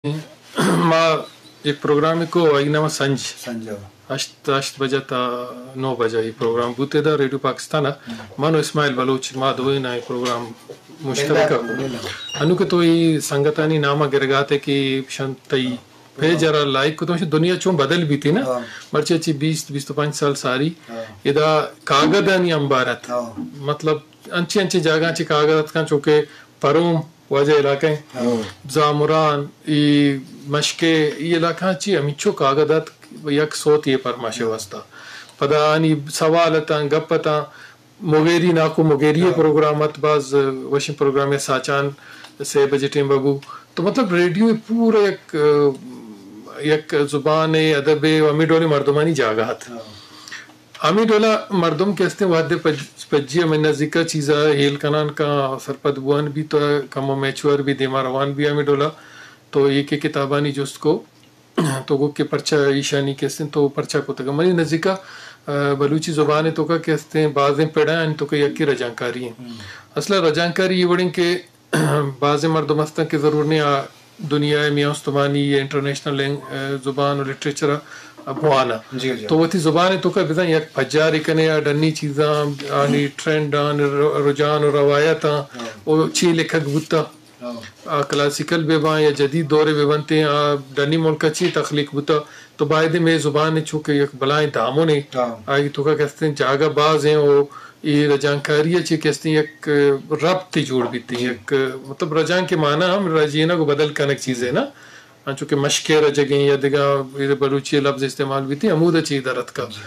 ما یک پروگرامے کو، آئی نام سنج۔ سنج، ہو۔ ہشت، ہشت بجہ تا نو بجہ یہ پروگرام بوتے دا ریڈیو پاکستان ء۔ من و اسماعیل بلوچ ما دوئیں نا یہ پروگرام مشترک ء کو۔ انو کہ تو یہ سنگتانی نام ء گرگاتے کہ شن تئی پیج ء را لائک کو تو دنیا چون بدل بیتی نا۔ ہاں۔ مرچی چی بیست، بیست و پنچ سال ساری، ہاں، ادا کاگدانی امبارت۔ ہاں۔ مطلب انچی انچی جاگہ چی کاگد اتکاں، چونکہ پروم واجہ علاقہ ہیں۔ ہاں۔ زامران، ای مشکے، ای علاقہ چی ہمینچو کاگد ات، یک سوت یہ پرماش واسطہ۔ پدا آنی سوال اتاں، گپ اتاں، مغیری ناکو مغیری، ہاں، پروگرام ات، باز وشیں پروگرام ساچان سے بجے ٹیم ببو۔ تو مطلب ریڈیو پورا یک، یک زبان ادب و ہمیں ڈولی مردمانی جاگہ ات۔ ہاں۔ ہمے ڈولا مردم کہ استیں وہدے پج-، پجی ہمے نزیکا چیزا ہیل کنان کا سرپد بوان بی تو کمو میچور بی دیما روان بی ہمے ڈولا۔ تو ایک کتابانی جست کو تو گو کہ پرچا ایشانی کہ استیں تو پرچا کتگ۔ منی نزیکا، آ، بلوچی زبان توکا کہ استیں بازیں پڑا ہیں توکا یکی رجانکاری ہیں۔ ہم۔ اصلا رجانکاری یہ وڑیں کہ بازیں مردم ہستن کہ ضرور نہیں آ دنیا ء میاں استمانی یا انٹرنیشنل لینگ-، ء، زبان و لٹریچر ء بوانا۔ جی، جی۔ تو وتی زبان ء توکا بزاں یک پجارے کنے یا ڈنی چیزاں، آنی ٹرینڈ آن، ر-، رجحان و روایت آن، ہاں، او چی لکھگ بوتا۔ ہاں۔ آ کلاسیکل بہ باں یا جدید دور بہ بنتے، آ ڈنی ملک ء چی تخلیق بوتا۔ تو باید مے زبان چونکہ یک بلائیں دامنے، ہاں، آئی توکا کہ استیں جاگہ باز ہیں او اے رجانکاری ء چہ کہ استیں یک، ء، ربطے جوڑ بیت، جی، یک، ء، مطلب رجانک ء معنی ہم رجینگ و بدل کنگ چیزے نا، انچو کہ مشکے رجگیں یا دگہ اے بلوچی ء لفظ استعمال بیت، ہمود ء چہ در اتکا۔ جی۔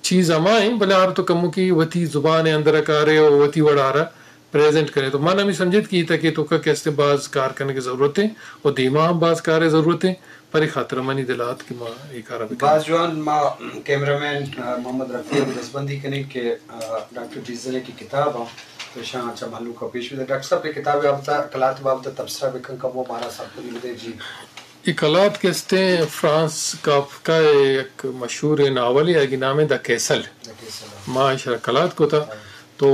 چیز ہما ہیں، بلے آر تو کموکی وتی زبان ء اندر ء کارے و وتی وڑ آرا پریزنٹ کرے۔ تو من ہمیں سمجھت کہ ایتا کہ توکا کہ استیں باز کار کنگ ضرورت ہے و دیما ہم باز کار ضرورت ہے۔ پرے خاطر منی دل ء ات کہ ما اے کار ء بکنیں۔ باز جوان، ما کیمرہ مین، آ، محمد رفیع ء دزبندی کنیں کہ، آ، ڈاکٹر ڈیزن ء کہ کتاب ء پیشاں چہ مہلوک ء پیش بدے۔ ڈاکٹر صاحب، اے کتاب ء بابت ء، کلات ء بابت ء تبصرہ بکن، کمو مارا سرپدی بدے جی۔ اے کلات کہ استیں فرانس کافکا ء یک مشہور ناول ء، آئی نام ء دا کیسل۔ دا کیسل۔ ما ایشرا کلات کتا۔ ہاں۔ تو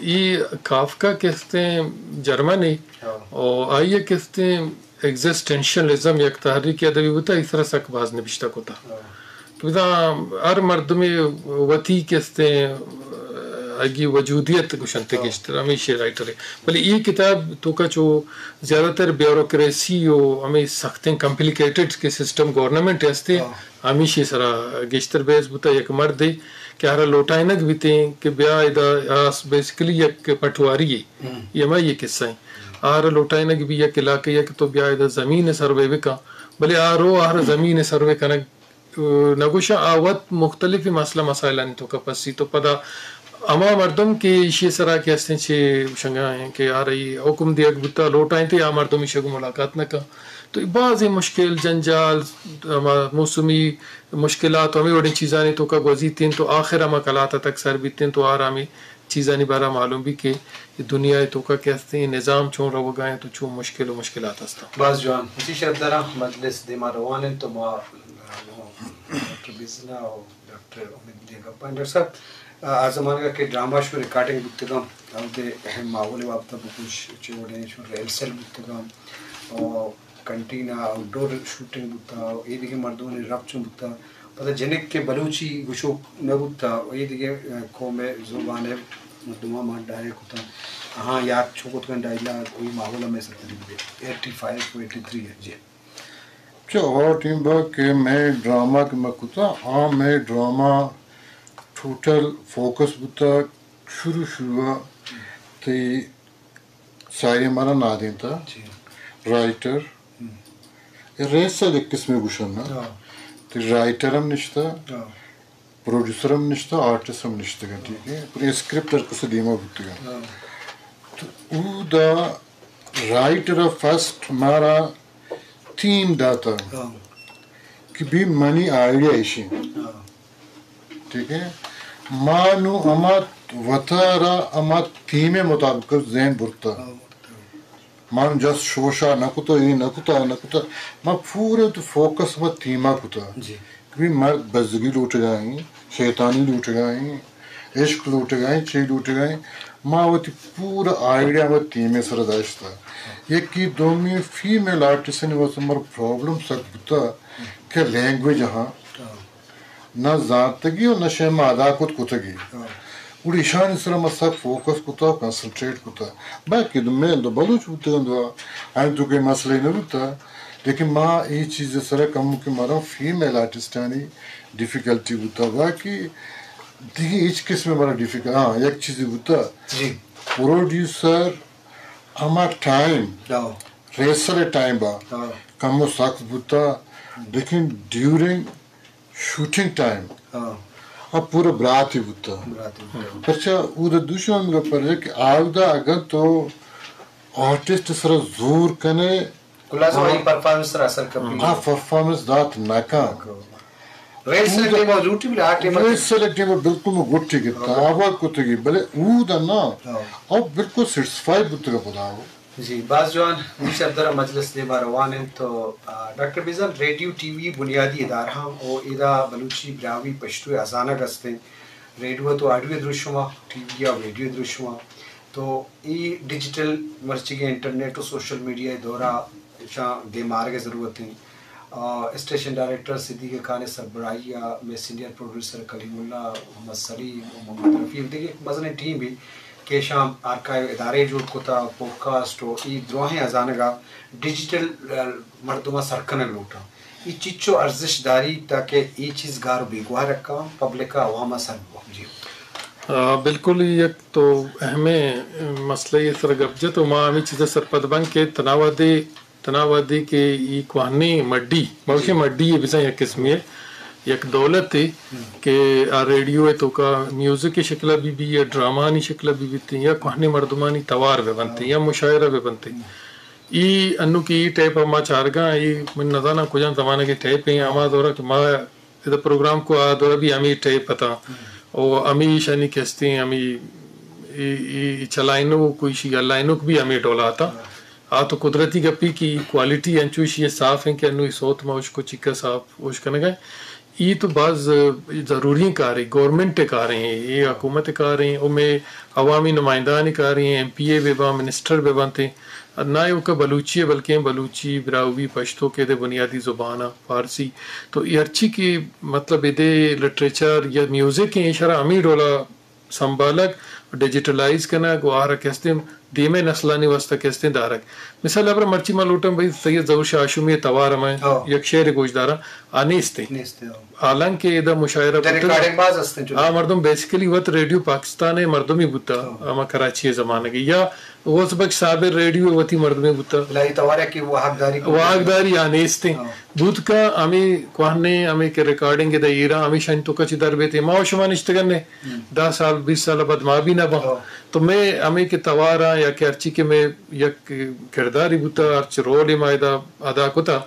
اے کافکا کہ استیں جرمن ء، ہاں، او آئی ء کہ استیں ایگزسٹینشلزم یک تحریک ادبی بوتا، ایسرا سک باز نبشتہ کتا۔ ہاں۔ تو بزاں ہر مردمے وتی کہ استیں، اگی وجودیت گوشنتے، ہاں، گیشتر ہمیشی رائٹر ہے۔ بلے یہ کتاب توکا چو زیادہ تر بیوروکریسی و ہمیں سختیں کمپلیکیٹڈ کے سسٹم گورنمنٹ ہستے، ہاں، ہمیشی سرا گیشتر بحث بوتا۔ یک مردے کہ ہرا لوٹائنگ بیتیں کہ بیا ادا آس بیسیکلی یک پٹواری ہے۔ ہم۔ یہ ہمائی یہ قصہ ہیں۔ آر لوٹائنگ بی یک علاقہ یک تو بیا ادا زمین سروے بکا، بلے آ رو آر زمین سروے کنگ، اه، نگوشا آ وت مختلف مسئلہ مسائلانی توکا پسی تو پدا ہما مردم کہ ایشی سرا کہ ہستیں چے شنگا ہیں کہ آ رہی حکم دیگ بوتا لوٹائیں تے آ مردم ایشی کو ملاقات نہ کن۔ تو بعض مشکل جنجال، ہما موسمی مشکلات و ہمیں وڑیں چیزانی توکا گوزیتیں تو آخر ہما کلات تک سر بیتیں تو آرامی چیزانی بارا معلوم بی کہ دنیا ء توکا کہ ہستیں نظام چون روگا ہیں تو چون مشکل و مشکلات ہستاں۔ باز جوان، وتی شرفداراں مجلس دیما روان انت تو ما ڈاکٹر بیزنا و ڈاکٹر امید دے گپاں۔ ڈاکٹر صاحب، آ زمانگا کہ ڈرامہ شو ریکارڈنگ بوتگاں، اودے ماحول بابت بگوش چوڑیں شو ریہرسل بوتگاں، و کنٹین ء آؤٹ ڈور شوٹنگ بوتا، اے دگہ مردمانی رپ چون بوتا۔ پدا جنک کہ بلوچی گوشوک نہ بوتا، اے دگہ قوم ء زبان ء مردماں ما ڈائریکٹ کتا۔ آہاں یات چو کتگاں ڈائیلاگ، وہی ماحول ء مئے سرپدی بدے۔ ایٹی فائیو و ایٹی تھری ء، جی۔ چہ آ ٹیم با کہ مئے ڈرامہ کہ ما کتا، آ مئے ڈرامہ ٹوٹل فوکس بوتا شروع شروع ء تئی ساری مارا نادینتا۔ جی۔ رائٹر، ہم۔ اے ریس ء یک قسمے گوشن نا۔ ہاں۔ تئی رائٹر ہم نشتا، ہاں۔ پروڈیوسر ہم نشتا، آرٹسٹ ہم نشتگا، ٹھیک ہے؟ پر اسکرپٹ ہر کسے دیما بوتگا۔ ہاں۔ تو اودا رائٹر ء فرسٹ مارا تھیم داتا، ہاں، کہ بی منی آئیڈیا ایشی۔ ہاں۔ ٹھیک ہے؟ ما نو ہما وتارا ہما تھیم مطابق ذہن برتا۔ ہاں، برتا۔ ما نو جس شوشا نہ کتا، اے نہ کتا، نہ کتا۔ ما پورے تو فوکس ما تھیما کتا۔ جی۔ کہ بی مرد بزگی لوٹگا ہیں، شیطانی لوٹگا ہیں، عشق لوٹگا ہیں، چے لوٹگا ہیں۔ ما وتی پورا آئیڈیا وتی ٹیم ءِ سرا داشتا۔ یکی دومی فیمیل آرٹسٹانی واسطہ مر پرابلم سک بوتا کہ لینگویج ہاں نہ زانتگی و نہ شے ما ادا کت کتگی۔ گڑا ایشانی سرا ما سک فوکس کتا، کنسنٹریٹ کتا۔ باقی دو مین دو بلوچ بوتگن دو، آئین تو کوئی مسئلہ ہی نہ بوتا۔ لیکن ما اے چیز سرا کم کہ مارا فیمیل آرٹسٹانی ڈیفیکلٹی بوتا۔ باقی دیگه هیچ قسم مارا ڈیفیکلٹ، ہاں، یک چیزی بوتا۔ جی۔ پروڈیوسر ہما ٹائم، ہاں۔ ریہرسل ٹائم با، ہاں۔ کمو سخت بوتا، لیکن ڈیورنگ شوٹنگ ٹائم، ہاں۔ آ پورا براتی بوتا۔ براتی بوتا۔ پرچا اودا دوشم گپ پر کہ آودا اگر تو آرٹسٹ سرا زور کنے، خلاصہ، ہاں۔ وہی پرفارمنس سرا اثر کپی۔ ہاں، پرفارمنس دات نہ کن۔ ریہرسل ٹائم لوٹی بلے آ ٹائم ریہرسل ٹائم بالکل مو گٹی گتا، ہاں۔ آواز کتگی، بلے اودا نا، ہاں۔ او بالکل سیٹسفائی بوتگا پدا او۔ جی، باز جوان، میر صاحب در مجلس دیما روان انت تو، آ، ڈاکٹر بیزن، ریڈیو، ٹی وی بنیادی ادارہ ہم او ادا بلوچی براہوئی پشتو ازانگ استیں۔ ریڈیو تو آڈیو دروشما، ٹی وی یا ویڈیو دروشما۔ تو ای ڈیجیٹل مرچیگیں انٹرنیٹ و سوشل میڈیا دورا شاں دیمارگ ضرورت ہیں۔ آ، اسٹیشن ڈائریکٹر صدیق خان سربراہی آ، میں سینئر پروڈیوسر کلیم اللہ، محمد سلیم و محمد رفیع دگہ یک مزنیں ٹیم بھی کہ شاں آرکائیو ادارے جوڑ کتا، پوڈکاسٹ و ای دراہیں ازانگا ڈیجیٹل، آ، مردماں سر کنگ لوٹاں۔ ای چچو ارزش داری تاکہ ای چیز گار و بیگواہ رکھاں، پبلک عوام سر بو۔ جی۔ آ، بالکل یک تو اہمیں مسئلہ سر گپ جت و ما ہمیں چیز سرپد بن کہ تناوادی تنا وہدے کہ ای کوہنیں مڈی، ما گوشیں مڈی ء بزاں یک قسمے ء یک دولتے کہ آ ریڈیو ء توکا میوزک ء شکل ء بہ بی یا ڈرامہانی شکل ء بہ بیتیں یا کوہنیں مردمانی توار بہ بنتیں یا مشاعرہ بہ بنتیں۔ ای انو کہ ای ٹیپ ء ما چارگاں، ای من نزاناں کجام زمانگ ء ٹیپ ایں، ہما دور ء کہ ما ادا پروگرام کو آ دور ء بھی ہمے ٹیپ اتاں۔ او ہمے ایشانی کستیں ہمے ای، ای، ای چلائینوک و ایشی الائینوک بھی ہمے ڈولا اتاں۔ آ تو قدرتی گپی کہ کوالٹی انچو ایشی صاف ہیں کہ انو ای صوت ما اشکو چکا صاف اوش کنگا۔ ای تو باز ضروری کارے، گورنمنٹ کاریں، ای حکومت کاریں، او میں عوامی نمائندانی کاریں، ایم پی اے بہ باں، منسٹر بہ بنتیں۔ نہ ایوکا بلوچی ء بلکیں بلوچی، براہوئی، پشتو کہ ادے بنیادی زبان ء فارسی۔ تو اے ہرچی کہ مطلب ادے لٹریچر یا میوزک ہیں، ایشرا ہمیں ڈولا سنبھالگ، ڈیجیٹلائز کنگ و آرا کستیں دیمے نسلانی واسطہ کستیں دارگ۔ مثال ابرا مرچی ما لوٹاں بھئی سید ظہور شاہ ہاشمی ء توار ہمیں ہاں۔ یک شعر گوش داراں، آ نیستیں۔ نیستیں، ہاں۔ حالانکہ ادا مشاعرہ بوتگ، ریکارڈنگ باز ہستیں چلو۔ آ مردم بیسیکلی وت ریڈیو پاکستان ء مردمی بوتا، ہاں۔ ہما کراچی ء زمانگی یا غوث بخش صابر ریڈیو ء وتی مردمی بوتا۔ بلے اے توار ء کہ واہگداری کو واہگداری آ نیستیں۔ ہاں۔ بوت کا ہمیں کوہنیں ہمیں کہ ریکارڈنگ دا ایرا ہمیں شن تو کچی در بیتے۔ ما و شما نشتگن نے، ہم۔ دہ سال، بیس سال بعد ما بھی نہ باں۔ ہاں۔ تو میں ہمیں کہ تواراں یا کہ ہرچی کہ میں یک کرداری بوتا، ہرچ رول ما ادا ادا کتا،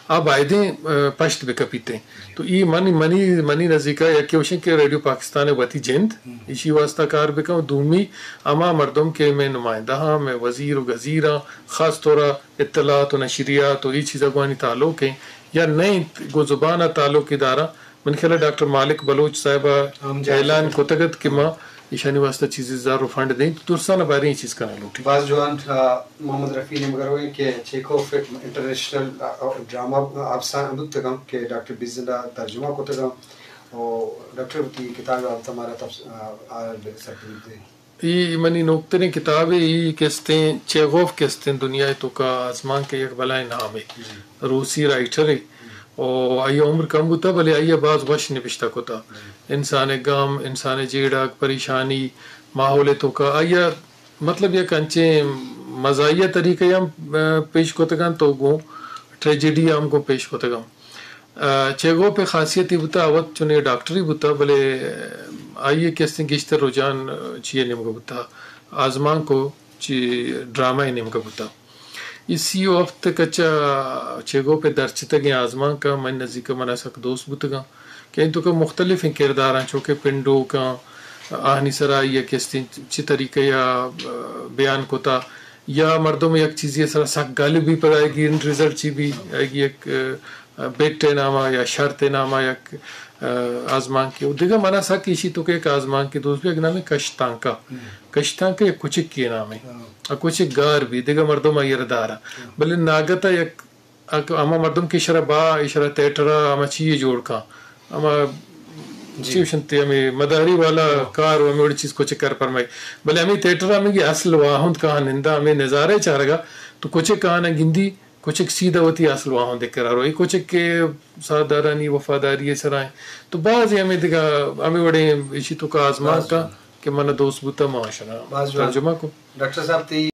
آ بایدیں، آ، پشت بکپیتیں۔ تو ای منی، منی، منی نزیکا یکے وشیں کہ ریڈیو پاکستان ء وتی جند، ہم۔ ایشی واسطہ کار بکن۔ دومی ہما مردم کہ میں نمائندہ ہاں، میں وزیر و گزیر ہاں، خاص طور اطلاعات و نشریات و ای چیزا گوانی تعلق ہیں یا نہ انت، گو زبان ء تعلق ادارہ، من خیال ء ڈاکٹر مالک بلوچ صاحب ء ہم جائزہ اعلان کتگ ات کہ ما ایشانی واسطہ چیزے زر و فنڈ دیں، تو درسان ء باریں اے چیز کنگ لوٹیں۔ باز جوان، آ، محمد رفیع نیمگروی کہ چیکوف انٹرنیشنل، آ، آ، ڈرامہ افسانہ بوتگاں کہ ڈاکٹر بیزن ء ترجمہ کتگاں و ڈاکٹر وتی کتاب ء بابت ء مارا تفس-، آ، آ، سرپدی دے۔ ای منی نوکتریں کتابے، ای کستیں چیغوف کستیں دنیا ء توکا آزمانک ء یک بلائیں نامے۔ جی۔ روسی رائٹرے۔ او آئی ء عمر کم بوتا، بلے آئی ء باز وش نبشتہ کتا۔ جی۔ انسان ء غم، انسان ء جیڑگ، پریشانی، ماحول ء توکا آئی ء مطلب یک انچیں مزاحیہ طریقہ ہم، آ، پیش کتگاں تو گوں ٹریجڈی ہم گوں پیش کتگاں۔ آ، چیگوپ ء خاصیت ای بوتا، آ وت چونیں ڈاکٹری بوتا، بلے آئی ء کہ استیں گیشتر رجحان، آ، چی ء نیمگا بوتا، آزمانک و چی ڈرامہ ء نیمگا بوتا۔ ای سی و ہفت کچا چیگوپ ء درچتگیں آزمانک ء من نزیک ء منا سک دوست بوتگاں کہ انتو کہ مختلفیں کرداراں چو کہ پنڈوکاں، آہانی سرا آئی ء کہ استیں چی طریقہ ء، آ، بیان کتا۔ یا مردم یک چیزی سرا سک گل بی، پدا آئی گی اینڈ رزلٹ چی بی، آئی گی یک، ء، بٹ ء ناما یا شرط ء ناما یک، ء، آزمانکے۔ و دگہ منا سک ایشی توکا یک آزمانکے دوست بی، یک نامے کشتانکا۔ کشتانکا یک کچکے نامے۔ آ کچک گار بی، دگہ مردم آئی را دارا۔ بلے ناگتا یک اگہ ہما مردم کہ ایشرا با، ایشرا تھیٹر ء ہما چی جوڑ کن، ہما چی گوشنت، ہمے مداری والا کار و ہمے وڑیں چیز کچک کر پرمائی۔ بلے ہمے تھیٹر ء ہمے کہ اصل واہند کہاں نندا، ہمے نظارہ ء چارگا تو کچک کہاں نہ گندی، کچک سیدھا وتی اصل واہند ء کرا رو۔ اے کچک کہ ساہدارانی وفاداری ء سرا ہیں۔ تو بعض ہمے دگہ ہمے وڑیں ایشی توکا آزمانکاں کہ من دوست بوتا، ما اشانا ترجمہ کو۔ ڈاکٹر صاحب، تئی